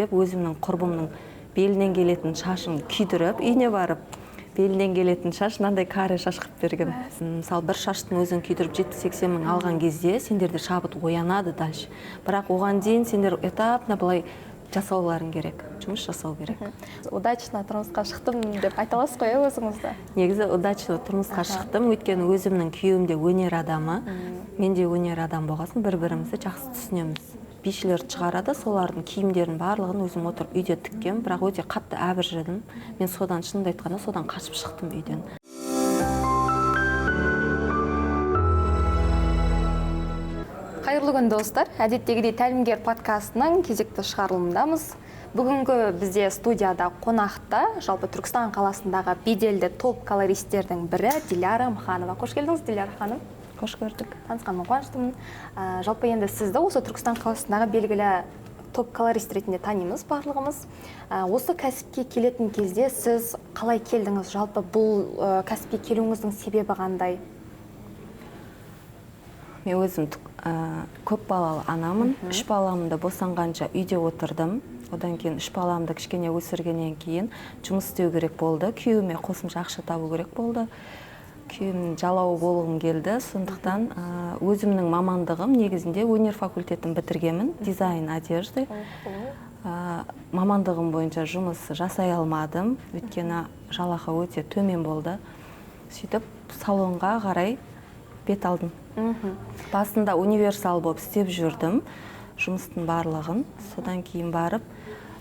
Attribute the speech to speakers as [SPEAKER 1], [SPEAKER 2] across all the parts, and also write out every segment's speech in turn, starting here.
[SPEAKER 1] деп, өзімнің құрбымның белінен келетін шашын күйдіріп, үйіне барып белінен келетін шаш мынандай каре шаш қылып берген. Мысалы, бір шаштың өзін күйдіріп 70-80 мың алған кезде сендерде шабыт оянады дальше. Бірақ оған дейін сендер этапно былай жасауларың керек, жұмыс жасау керек.
[SPEAKER 2] Удачно тұрмысқа шықтым деп айта аласыз ғой, өзіңізді?
[SPEAKER 1] Негізі удачно тұрмысқа шықтым, өйткені өзімнің күйеуім де өнер адамы, мен де өнер адамы болған соң бір-бірімізді жақсы түсінеміз. Бишілерді шығарады, солардың киімдерін барлығын өзім отырып үйде тіккем, бірақ өте қатты әбіржідім. Мен содан, шынымды айтқанда, содан қашып шықтым үйден.
[SPEAKER 2] Қайырлы күн, достар! Әдеттегідей Тәлімгер подкастының кезекті шығарылымындамыз. Бүгінгі бізде студияда қонақта жалпы Түркістан қаласындағы беделді топ колористтердің бірі Диляра Мханова. Қош келдіңіз, Диляра ханым.
[SPEAKER 1] Қош көрдік.
[SPEAKER 2] Танысқаныма қуаныштымын. Жалпы енді сізді осы Түркістан қаласындағы белгілі топ колорист ретінде танимыз барлығымыз. Осы кәсіпке келетін кезде сіз қалай келдіңіз? Жалпы бұл кәсіпке келуіңіздің себебі қандай?
[SPEAKER 1] Мен өзім көп балалы анамын. 3 баламды босанғанша үйде отырдым. Одан кейін 3 баламды кішкене өсіргеннен кейін жұмыс істеу керек болды. Күйеуіме қосымша ақша табу керек болды. Күйеуімнің жалауы болғым келді. Сондықтан өзімнің мамандығым негізінде өнер факультетін бітіргенмін, дизайн одежды. Мамандығым бойынша жұмыс жасай алмадым, өйткені жалақы өте төмен болды. Сөйтіп салонға қарай бет алдым. Басында универсал болып істеп жүрдім жұмыстың барлығын. Содан кейін барып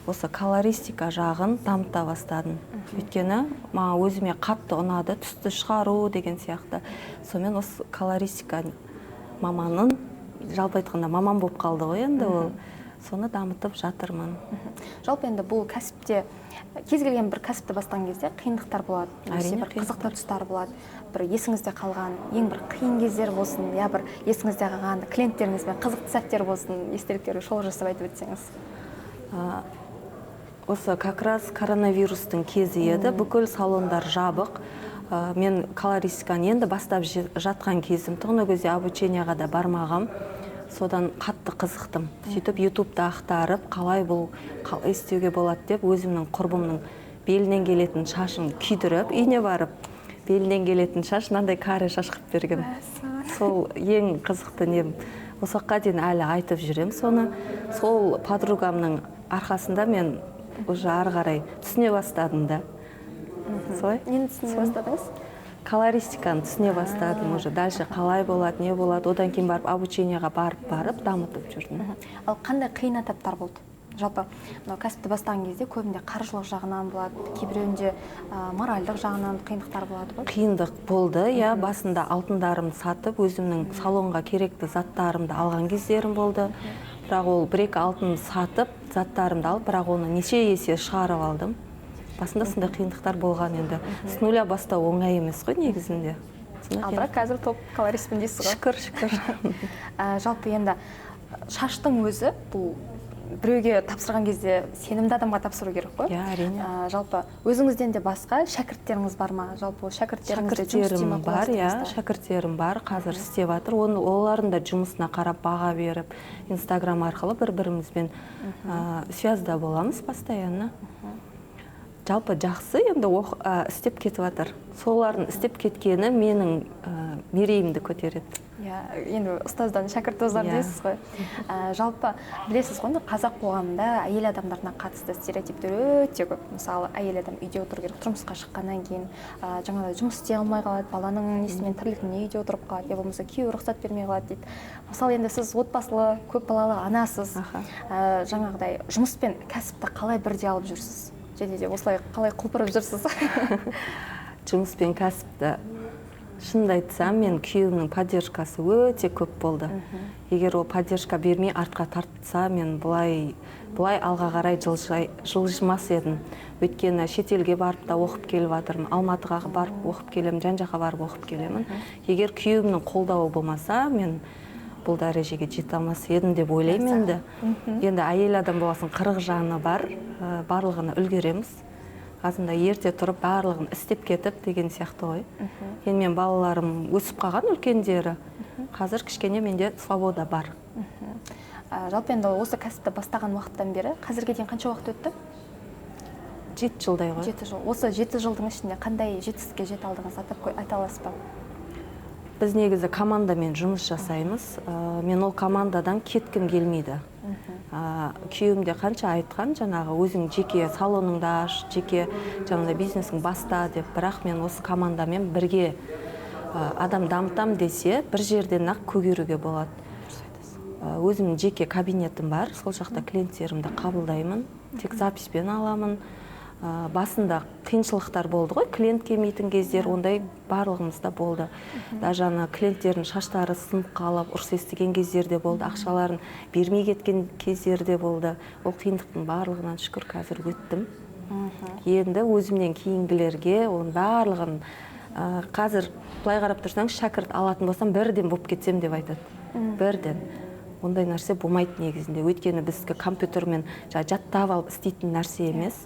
[SPEAKER 1] осы колористика жағын дамыта бастадым. Өйткені маған өзіме қатты ұнады түсті шығару деген сияқты. Сонымен осы колористика маманын, жалпы айтқанда маман болып қалды ғой енді ол. Соны дамытып жатырмын.
[SPEAKER 2] Жалпы енді бұл кәсіпте кез келген бір кәсіпті бастаған кезде қиындықтар болады, немесе
[SPEAKER 1] Әрине,
[SPEAKER 2] бір қызықты
[SPEAKER 1] қиындықтар.
[SPEAKER 2] тұстар болады. Бір есіңізде қалған ең бір қиын кездер болсын, я бір есіңізде қалған клиенттеріңізбен қызықты сәттер болсын, естеліктерге шолу жасап айтып өтсеңіз.
[SPEAKER 1] Осы как раз коронавирустың кезі еді, бүкіл салондар жабық. Мен колористиканы енді бастап жатқан кезім тұғын, ол кезде обучениеға да бармағам. Содан қатты қызықтым. Сөйтіп ютубта ақтарып, қалай бұл қалай істеуге болады деп, өзімнің құрбымның белінен келетін шашын күйдіріп, үйіне барып белінен келетін шаш мынандай каре шаш қылып берген. Сол ең қызықты нем. Осы уақытқа дейін әлі айтып жүрем соны. Сол подругамның арқасында мен уже ары қарай түсіне бастадым да. Солай?
[SPEAKER 2] Нені түсіне бастадыңыз?
[SPEAKER 1] Колористиканы түсіне бастадым уже. Дальше қалай болады, не болады. Одан кейін барып обучениеға барып-барып дамытып жүрдім.
[SPEAKER 2] Ал қандай қиын этаптар болды? Жалпы мынау кәсіпті бастаған кезде көбінде қаржылық жағынан болады, кейбіреуінде моральдық жағынан қиындықтар болады ғой.
[SPEAKER 1] Қиындық болды, иә, басында алтындарымды сатып, өзімнің салонға керекті заттарымды алған кездерім болды. Бірақ ол бір-екі алтын сатып, заттарымды алып, бірақ оны неше есе шығарып алдым. Басында сондай қиындықтар болған енді. С нуля бастау оңай емес қой негізінде. Сондай
[SPEAKER 2] Ал бірақ қазір топ колористпін дейсіз ғой.
[SPEAKER 1] Шүкір, шүкір.
[SPEAKER 2] Жалпы енді шаштың өзі бұл біреуге тапсырған кезде сенімді адамға тапсыру керек қой.
[SPEAKER 1] Иә, әрине.
[SPEAKER 2] Жалпы өзіңізден де басқа шәкірттеріңіз бар ма? Жалпы ол шәкірттеріңіз де жұмыс істей ме
[SPEAKER 1] Шәкірттерім бар, иә,
[SPEAKER 2] қол астыңызда?
[SPEAKER 1] шәкірттерім бар, қазір істеп жатыр. Олардың да жұмысына қарап баға беріп, Инстаграм арқылы бір-бірімізбен, связьда боламыз постоянно. Жалпы жақсы енді істеп кетіп жатыр. Солардың істеп кеткені менің мерейімді көтереді.
[SPEAKER 2] Иә, енді ұстаздан шәкірт озар дейсіз ғой. Жалпы білесіз ғой, енді қазақ қоғамында әйел адамдарына қатысты стереотиптер өте көп. Мысалы, әйел адам үйде отыру керек, тұрмысқа шыққаннан кейін, жаңағыдай жұмыс істей алмай қалады, баланың несімен тірлігіне үйде отырып қалады, я болмаса күйеуі рұқсат бермей қалады дейді. Мысалы, енді сіз отбасылы, көп балалы анасыз. Жаңағыдай жұмыс пен кәсіпті қалай бірдей алып жүрсіз? Және де осылай қалай құлпырып жүрсіз?
[SPEAKER 1] Жұмыс пен кәсіпті шынымды айтсам, мен күйеуімнің поддержкасы өте көп болды. Егер ол поддержка бермей артқа тартса, мен былай алға қарай жылжымас едім. Өйткені шетелге барып та оқып келіп жатырмын, Алматыға барып оқып келемін, жан-жаққа барып оқып келемін. Егер күйеуімнің қолдауы болмаса, мен бұл дәрежеге жете алмас едім деп ойлаймын енді. Енді әйел адам болғасын 40 жаны бар, барлығына үлгереміз. Азында ерте тұрып барлығын істеп кетіп деген сияқты ғой. Енді мен балаларым өсіп қалған үлкендері. Қазір кішкене менде свобода бар.
[SPEAKER 2] Жалпы енді осы кәсіпті бастаған уақыттан бері қазірге дейін қанша уақыт өтті?
[SPEAKER 1] 7 жылдай ғой.
[SPEAKER 2] 7 жыл. Осы 7 жылдың ішінде қандай жетістікке жете алдыңыз, атап айта аласыз ба?
[SPEAKER 1] Біз негізі командамен жұмыс жасаймыз. Мен ол командадан кеткім келмейді. Күйеуім де қанша айтқан, жаңағы өзің жеке салоныңды аш, жеке жаңағыдай бизнесің баста деп, бірақ мен осы командамен бірге адам дамытам десе, бір жерден ақ көгеруге болады.
[SPEAKER 2] Дұрыс айтасыз.
[SPEAKER 1] Өзімнің жеке кабинетім бар, сол жақта клиенттерімді қабылдаймын, тек записпен аламын. Басында қиыншылықтар болды ғой, клиент келмейтін кездер, ондай барлығымызда болды. Даже ана клиенттердің шаштары сынып қалып, ұрыс естіген кездер де болды, ақшаларын бермей кеткен кездер де болды. Ол қиындықтың барлығынан, шүкір, қазір өттім. Енді өзімнен кейінгілерге оның барлығын қазір былай қарап тұрсаң, шәкірт алатын болсам, бірден болып кетсем деп айтады. Бірден ондай нәрсе болмайды негізінде, өйткені біздікі компьютермен жаңа жаттап алып істейтін нәрсе емес.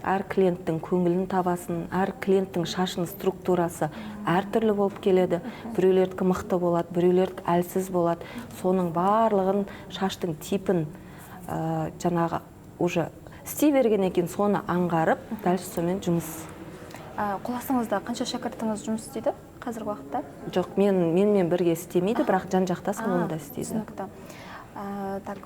[SPEAKER 1] Әр клиенттің көңілін табасын, әр клиенттің шашының структурасы әртүрлі болып келеді. Біреулердікі мықты болады, біреулердікі әлсіз болады. Соның барлығын, шаштың типін жаңағы уже істей бергеннен кейін соны аңғарып, дальше сонымен жұмыс.
[SPEAKER 2] Қол астыңызда қанша шәкіртіңіз жұмыс істейді қазіргі уақытта?
[SPEAKER 1] Жоқ, менімен бірге істемейді, бірақ жан жақта, салонда істейді.
[SPEAKER 2] Түсінікті. Так,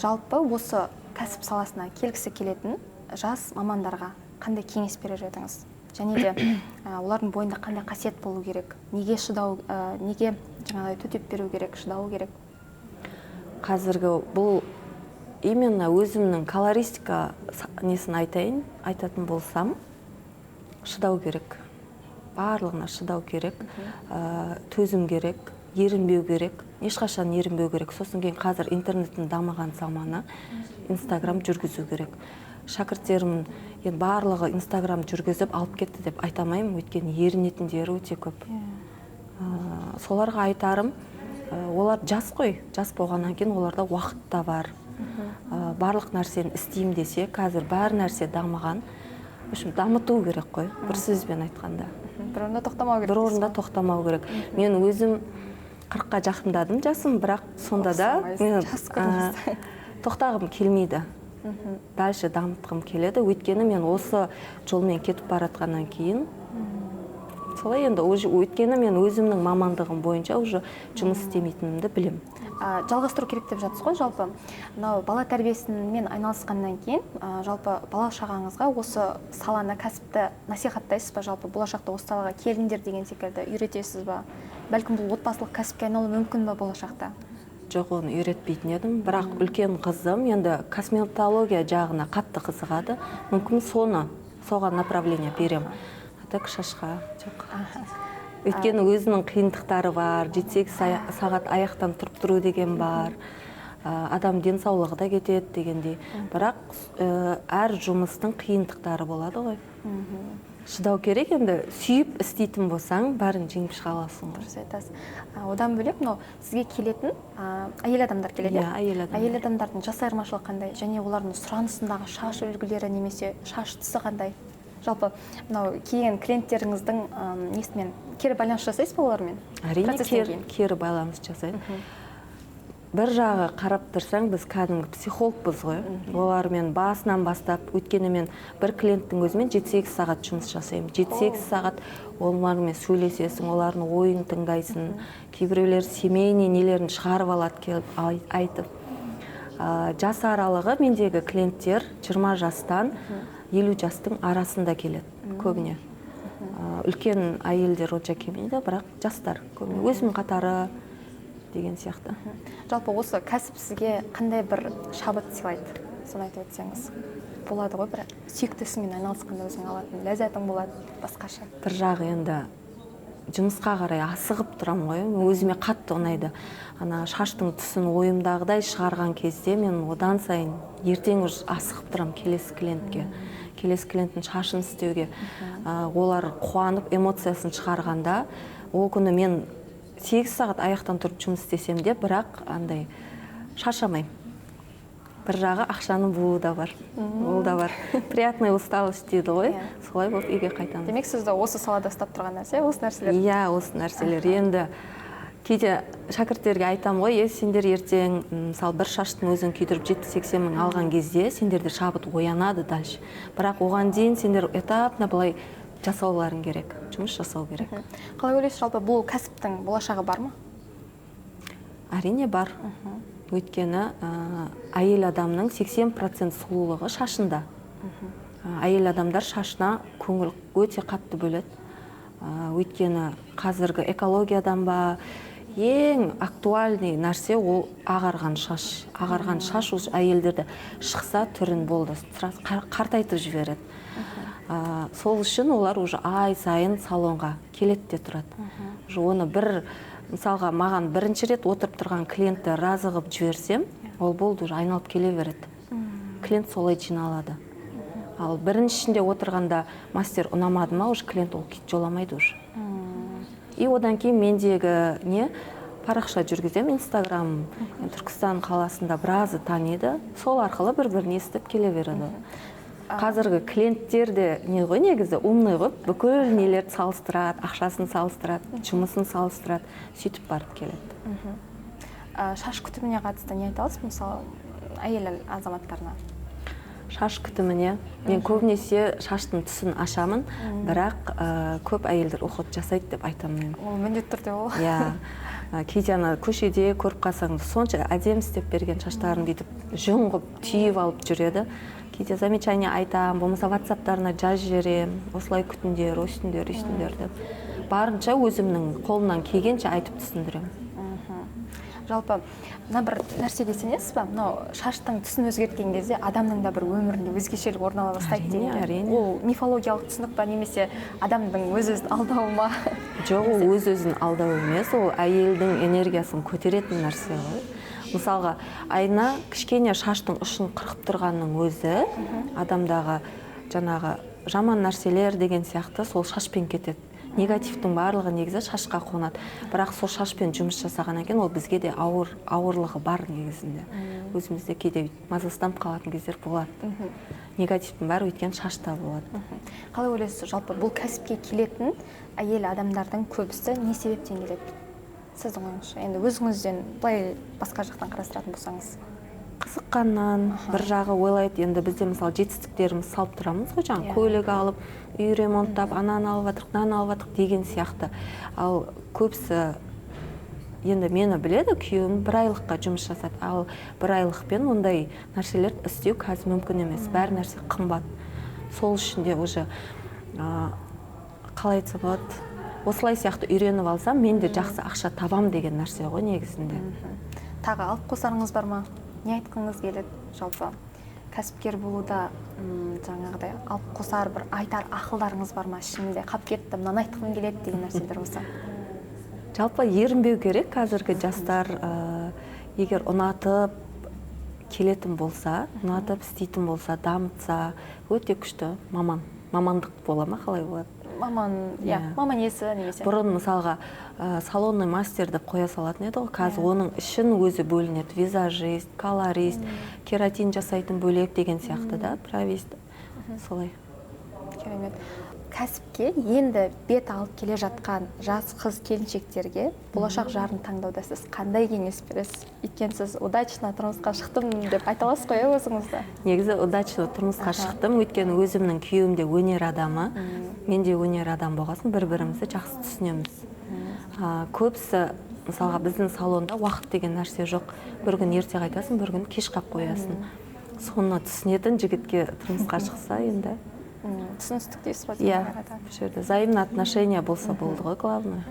[SPEAKER 2] жалпы осы кәсіп саласына келгісі келетін жас мамандарға қандай кеңес берер едіңіз және де олардың бойында қандай қасиет болу керек, неге шыдау, неге жаңағыдай төтеп беру керек, шыдау керек?
[SPEAKER 1] Қазіргі бұл именно өзімнің колористика несін айтайын, айтатын болсам, шыдау керек, барлығына шыдау керек, төзім керек, ерінбеу керек, ешқашан ерінбеу керек. Сосын кейін қазір интернеттің дамыған заманы, Инстаграм жүргізу керек. Шәкірттерім енді барлығы Инстаграм жүргізіп алып кетті деп айта алмаймын, өйткені ерінетіндері өте көп. Соларға айтарым, олар жас қой, жас болғаннан кейін оларда уақыт та бар. Барлық нәрсені істеймін десе, қазір бар нәрсе дамыған, в общем, дамыту керек қой, бір сөзбен айтқанда.
[SPEAKER 2] Бір орында тоқтамау керек
[SPEAKER 1] бір
[SPEAKER 2] дейсіз
[SPEAKER 1] орында
[SPEAKER 2] ғой.
[SPEAKER 1] тоқтамау керек. Мен өзім 40-қа жақындадым жасым, бірақ сонда да
[SPEAKER 2] Ұқсамайсыз,
[SPEAKER 1] мен
[SPEAKER 2] жас көрінесіз.
[SPEAKER 1] Тоқтағым келмейді, дальше дамытқым келеді, өйткені мен осы жолмен кетіп бара жатқаннан кейін солай енді уже, өйткені мен өзімнің мамандығым бойынша уже жұмыс істемейтінімді білемін.
[SPEAKER 2] Жалғастыру керек деп жатсыз ғой. Жалпы мынау бала тәрбиесімен айналысқаннан кейін жалпы бала шағаңызға осы саланы, кәсіпті насихаттайсыз ба? Жалпы болашақта осы салаға келіңдер деген секілді үйретесіз ба? Бәлкім, бұл отбасылық кәсіпке айналуы мүмкін ба болашақта?
[SPEAKER 1] Жоқ, оны үйретпейтін едім, бірақ үлкен қызым енді косметология жағына қатты қызығады, мүмкін, соны соған направление беремін, а так шашқа жоқ, өйткені өзінің қиындықтары бар, 7-8 сағат аяқтан тұрып тұру деген бар, адам денсаулығы да кетеді дегендей. Бірақ әр жұмыстың қиындықтары болады ғой, шыдау керек. Енді сүйіп істейтін болсаң, бәрін жеңіп шыға аласың ғой.
[SPEAKER 2] Дұрыс айтасыз. Одан бөлек мынау сізге келетін әйел адамдар келеді?
[SPEAKER 1] Иә, әйел адамдар.
[SPEAKER 2] Әйел адамдардың жас айырмашылығы қандай және олардың сұранысындағы шаш үлгілері немесе шаш түсі қандай? Жалпы мынау келген клиенттеріңіздің несімен кері байланыс жасайсыз ба олармен
[SPEAKER 1] Әрине.
[SPEAKER 2] процесстен
[SPEAKER 1] Кері,
[SPEAKER 2] кейін?
[SPEAKER 1] кері байланыс жасаймын. Бір жағы қарап тұрсаң, біз кәдімгі психологпыз ғой олармен басынан бастап, өйткені мен бір клиенттің өзімен 7-8 сағат жұмыс жасаймын. 7-8 сағат олармен сөйлесесің, олардың ойын тыңдайсың. Кейбіреулер семейный нелерін шығарып алады келіп айтып. Жас аралығы мендегі клиенттер 20 жастан 50 жастың арасында келеді көбіне. Үлкен әйелдер онша келмейді, бірақ жастар көбіне, өзімнің қатары деген сияқты.
[SPEAKER 2] Жалпы осы кәсіп сізге қандай бір шабыт сыйлайды, соны айтып өтсеңіз болады ғой. Бір сүйікті ісіңмен айналысқанда өзің алатын ләззатың болады басқаша.
[SPEAKER 1] Бір жағы енді жұмысқа қарай асығып тұрамын ғой, өзіме қатты ұнайды. Ана шаштың түсін ойымдағыдай шығарған кезде мен одан сайын ертең уже асығып тұрамын келесі клиентке, келесі клиенттің шашын істеуге. Олар қуанып эмоциясын шығарғанда, ол күні мен 8 сағат аяқтан тұрып жұмыс істесем де, бірақ андай шаршамаймын. Бір жағы ақшаның буы да бар, ол да бар, приятная усталость дейді ғой. Солай болып үйге қайтамыз.
[SPEAKER 2] Демек, сізді осы салада ұстап тұрған нәрсе осы нәрселер.
[SPEAKER 1] Иә, осы нәрселер. Енді Кейде шәкірттерге айтамын ғой: «Е, сендер ертең, мысалы, бір шаштың өзін күйдіріп 70-80 мың алған кезде, сендерде шабыт оянады дальше. Бірақ оған дейін сендер этапно былай жасауларың керек, жұмыс жасау керек».
[SPEAKER 2] Қалай ойлайсыз, жалпы бұл кәсіптің болашағы бар ма?
[SPEAKER 1] Әрине, бар. Өйткені әйел адамның 80% сұлулығы шашында. Әйел адамдар шашына көңіл өте қатты бөледі. Өйткені қазіргі экологиядан ба, ең актуальный нәрсе ол ағарған шаш. Ағарған шаш уже әйелдерді шықса, түрін болды, сразу қартайтып жібереді. Сол үшін олар уже ай сайын салонға келеді де тұрады. Уже оны бір, мысалға, маған бірінші рет отырып тұрған клиентті разы қылып жіберсем, ол болды, уже айналып келе береді. Клиент солай жиналады. Ал біріншісінде отырғанда мастер ұнамады ма, уже клиент ол жоламайды уже. И одан кейін мендегі не парақша жүргіземін, Инстаграм. Түркістан қаласында біразы таниды, сол арқылы бір бірін естіп келе береді. Қазіргі клиенттер де не ғой, негізі умный ғой, бүкіл нелерді салыстырады, ақшасын салыстырады, жұмысын салыстырады, сөйтіп барып келеді.
[SPEAKER 2] Шаш күтіміне қатысты не айта аласыз, мысалы, әйел азаматтарына?
[SPEAKER 1] Шаш күтіміне мен көбінесе шаштың түсін ашамын, бірақ көп әйелдер уход жасайды деп айта алмаймын.
[SPEAKER 2] Ол міндетті түрде ол.
[SPEAKER 1] Иә. Кейде ана көшеде көріп қалсаң, сонша әдемі істеп берген шаштарын бүйтіп жүн қылып түйіп алып жүреді. Кейде замечание айтамын, болмаса ватсаптарына жазып жіберемін: осылай күтіңдер, өстіңдер, өйстіңдер деп. Барынша өзімнің қолымнан келгенше айтып түсіндіремін.
[SPEAKER 2] Жалпы мына бір нәрсеге сенесіз ба, мынау шаштың түсін өзгерткен кезде адамның да бір өмірінде өзгешелік орын ала бастайды
[SPEAKER 1] Әрине,
[SPEAKER 2] дегенге?
[SPEAKER 1] әрине.
[SPEAKER 2] Ол мифологиялық түсінік па немесе адамдың өз өзін алдауы ма?
[SPEAKER 1] Жоқ, ол өз өзін алдау емес, ол әйелдің энергиясын көтеретін нәрсе ғой. Мысалға, айна кішкене шаштың ұшын қырқып тұрғанның өзі адамдағы жаңағы жаман нәрселер деген сияқты сол шашпен кетеді. Негативтің барлығы негізі шашқа қонады. Бірақ сол шашпен жұмыс жасағаннан кейін ол бізге де ауырлығы бар негізінде. Өзімізде кейде мазасызданып қалатын кездер болады. Негативтің бәрі өйткені шашта болады.
[SPEAKER 2] Қалай ойлайсыз, жалпы бұл кәсіпке келетін әйел адамдардың көбісі не себептен келеді? Сіздің ойыңызша, енді өзіңізден былай басқа жақтан қарастыратын болсаңыз.
[SPEAKER 1] Қызыққаннан бір жағы ойлайды. Енді бізде, мысалы, жетістіктеріміз салып тұрамыз ғой, жаңағы көлік алып, үй ремонттап, ананы алып жатырық, мынаны алып жатырық деген сияқты. Ал көбісі енді мені біледі, күйеуім бір айлыққа жұмыс жасады. Ал бір айлықпен ондай нәрселер істеу қазір мүмкін емес, бәр нәрсе қымбат. Сол үшін де уже қалай айтса болады, осылай сияқты үйреніп алсам, мен де жақсы ақша табам деген нәрсе ғой негізінде.
[SPEAKER 2] Тағы алып қосарыңыз бар ма? Не айтқыңыз келеді? Жалпы кәсіпкер болуда жаңағыдай алып қосар бір айтар ақылдарыңыз бар ма? Ішімде қалып кетті, мынаны айтқым келеді деген нәрселер болса.
[SPEAKER 1] Жалпы ерінбеу керек қазіргі жастар, егер ұнатып келетін болса, ұнатып істейтін болса, дамытса, өте күшті мамандық бола ма, қалай болады?
[SPEAKER 2] Маман, иә, маман иесі немесе.
[SPEAKER 1] Бұрын, мысалға, салонный мастер деп қоя салатын еді ғой, қазір оның ішін өзі бөлінеді. Визажист, колорист, кератин жасайтын бөлек деген сияқты да, бровист. Солай.
[SPEAKER 2] Керемет. Кәсіпке енді бет алып келе жатқан жас қыз келіншектерге болашақ жарын таңдауда сіз қандай кеңес бересіз? Өйткені сіз удачно тұрмысқа шықтым деп айта аласыз ғой, иә, өзіңізді?
[SPEAKER 1] Негізі удачно тұрмысқа шықтым, өйткені өзімнің күйеуім де өнер адамы, мен де өнер адамы болған соң бір-бірімізді жақсы түсінеміз. Көбісі, мысалға, біздің салонда уақыт деген нәрсе жоқ. Бір күн ерте қайтасың, бір күн кеш қалып қоясың. Соны түсінетін жігітке тұрмысқа шықса енді.
[SPEAKER 2] Түсіністік дейсіз ғой,
[SPEAKER 1] Иә,
[SPEAKER 2] деген арада.
[SPEAKER 1] бұл жерде взаимный отношения болса болды ғой, главное.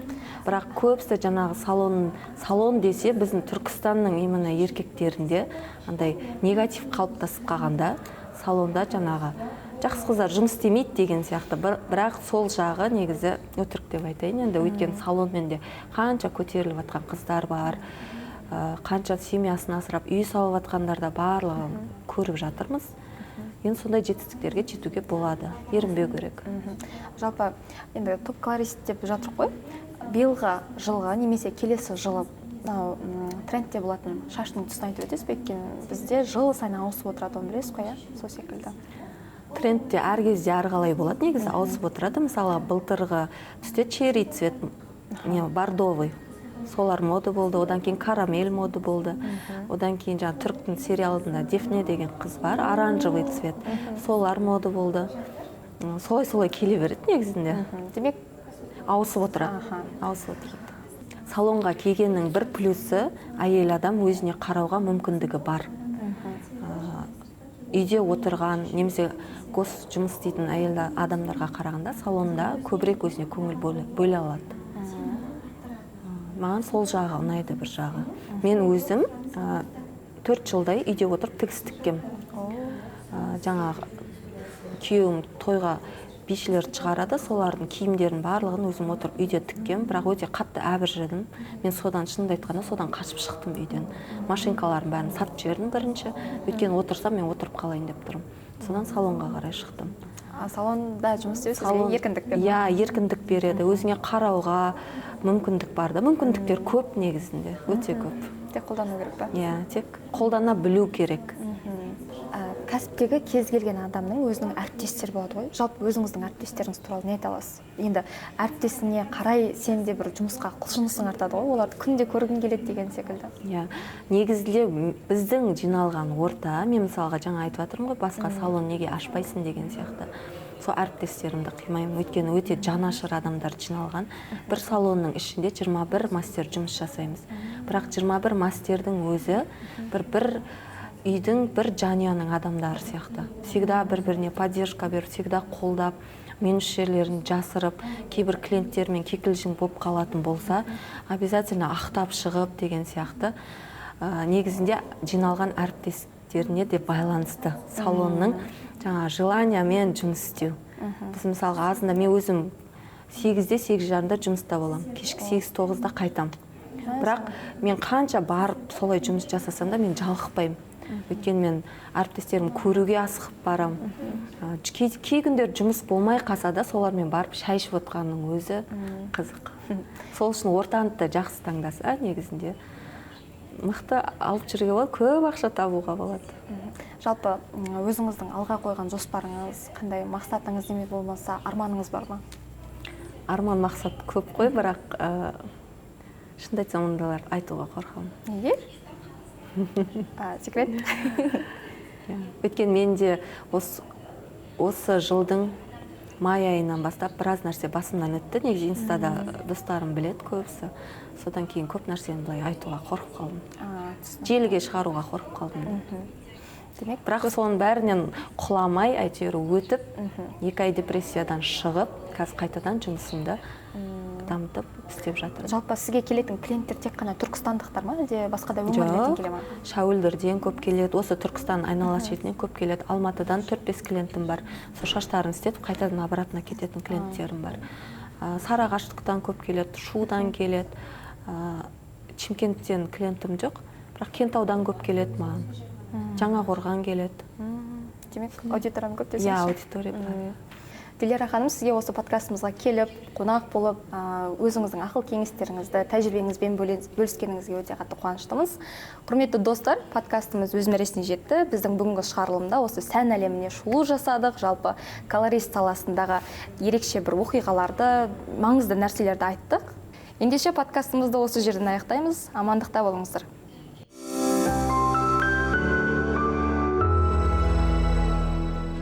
[SPEAKER 1] Бірақ көбісі жаңағы салон десе, біздің Түркістанның именно еркектерінде андай негатив қалыптасып қалғанда, салонда жаңағы жақсы қыздар жұмыс істемейді деген сияқты. Бірақ сол жағы негізі өтірік деп айтайын енді, өйткені салонмен де қанша көтеріліп жатқан қыздар бар, қанша семьясын асырап үй салып жатқандар да барлығын көріп жатырмыз. Енді сондай жетістіктерге жетуге болады, ерінбеу керек.
[SPEAKER 2] Жалпы енді топ колорист деп жатырық қой. Биылғы жылғы немесе келесі жылы мынау, трендте болатын шаштың түсін айтып өтесіз бе? Өйткені бізде жыл сайын ауысып отырады, оны білесіз ғой, иә? Сол секілді.
[SPEAKER 1] Трендте әр кезде әрқалай болады, негізі ауысып отырады. Мысалы, былтырғы түсте черри цвет, не, бордовый. Солар мода болды. Одан кейін карамель мода болды. Одан кейін жаңағы түріктің сериалында Дефне деген қыз бар, оранжевый цвет, солар мода болды. Солай солай келе береді негізінде.
[SPEAKER 2] Демек,
[SPEAKER 1] ауысып отырады. Ауысып отырады. Салонға келгеннің бір плюсы: әйел адам өзіне қарауға мүмкіндігі бар. Үйде отырған немесе гос жұмыс істейтін әйел адамдарға қарағанда салонда көбірек өзіне көңіл бөле алады. Маған сол жағы ұнайды бір жағы. Мен өзім 4 жылдай үйде отырып тігіс тіккем. Жаңағы күйеуім тойға бишілерді шығарады, солардың киімдерін барлығын өзім отырып үйде тіккем. Бірақ өте қатты әбіржідім мен содан. Шынымды айтқанда, содан қашып шықтым үйден. Машинкалардың бәрін сатып жібердім бірінші, өйткені отырсам, мен отырып қалайын деп тұрмын. Содан салонға қарай шықтым.
[SPEAKER 2] А салонда жұмыс істеу сізге еркіндік берді?
[SPEAKER 1] Иә, еркіндік береді, өзіңе қарауға мүмкіндік бар да. Мүмкіндіктер көп негізінде, өте көп.
[SPEAKER 2] Тек қолдану керек па?
[SPEAKER 1] Иә, тек қолдана білу керек.
[SPEAKER 2] Кәсіптегі кез келген адамның өзінің әріптестері болады ғой. Жалпы, өзіңіздің әріптестеріңіз туралы не айта аласыз? Енді әріптесіне қарай сен де бір жұмысқа құлшынысың артады ғой, оларды күнде көргің келеді деген секілді.
[SPEAKER 1] Иә, негізінде біздің жиналған орта, мен мысалға жаңа айтып жатырмын ғой, басқа салон неге ашпайсың деген сияқты, сол әріптестерімді қимаймын, өйткені өте жанашыр адамдар жиналған. Бір салонның ішінде 21 мастер жұмыс жасаймыз, бірақ 21 мастердің өзі бір үйдің, бір жанұяның адамдары сияқты. Всегда бір біріне поддержка беріп, всегда қолдап, минус жерлерін жасырып, кейбір клиенттермен кикілжің болып қалатын болса, обязательно ақтап шығып деген сияқты. Негізінде жиналған әріптестеріне де байланысты салонның жаңа желаниямен жұмыс істеу. Біз мысалға азында, мен өзім 8-де, 8:30-да жұмыста боламын, кешкі 8-9-да қайтамын. Бірақ мен қанша барып солай жұмыс жасасам да, мен жалықпаймын, өйткені мен әріптестерімді көруге асығып барамын. Кей күндері жұмыс болмай қалса да, солармен барып шай ішіп отқанның өзі қызық. Сол үшін ортаны да жақсы таңдаса, негізінде мықты алып жүруге болады, көп ақша табуға болады.
[SPEAKER 2] Жалпы, өзіңіздің алға қойған жоспарыңыз қандай, мақсатыңыз неме болмаса арманыңыз бар ма?
[SPEAKER 1] Арман, мақсат көп қой, бірақ шынымды айтсам, ондайларды айтуға қорқамын.
[SPEAKER 2] Неге? Секрет?
[SPEAKER 1] Иә. Өйткені менде осы жылдың май айынан бастап біраз нәрсе басымнан өтті. Негізі инстада достарым біледі көбісі. Содан кейін көп нәрсені былай айтуға қорқып қалдым.
[SPEAKER 2] Түсінікті.
[SPEAKER 1] Желіге шығаруға қорқып қалдым.
[SPEAKER 2] Демек,
[SPEAKER 1] бірақ соның бәрінен құламай, әйтеуір өтіп, 2 ай депрессиядан шығып, қазір қайтадан жұмысымды дамытып істеп жатырмын.
[SPEAKER 2] Жалпы, сізге келетін клиенттер тек қана түркістандықтар ма, әлде басқа да өңірлерден
[SPEAKER 1] Жоқ,
[SPEAKER 2] келе ма?
[SPEAKER 1] Шәуілдірден көп келеді, осы Түркістан айнала шетінен көп келеді. Алматыдан төрт бес клиентім бар. Сол шаштарын істетіп, қайтадан обратно кететін клиенттерім бар. Сарыағаштықтан көп келеді, Шудан келеді. Шымкенттен клиентім жоқ, бірақ Кентаудан көп келеді маған. Жаңақорған келеді.
[SPEAKER 2] Демек, аудиторияң көп
[SPEAKER 1] Иә,
[SPEAKER 2] десеңізші.
[SPEAKER 1] Аудитория бар.
[SPEAKER 2] Диляра ханым, сізге осы подкастымызға келіп, қонақ болып, өзіңіздің ақыл кеңестеріңізді, тәжірибеңізбен бөліскеніңізге өте қатты қуаныштымыз. Құрметті достар, подкастымыз өз мәресіне жетті. Біздің бүгінгі шығарылымда осы сән әлеміне шолу жасадық. Жалпы, колорист саласындағы ерекше бір оқиғаларды, маңызды нәрселерді айттық. Ендеше, подкастымызды осы жерден аяқтаймыз. Амандықта болыңыздар.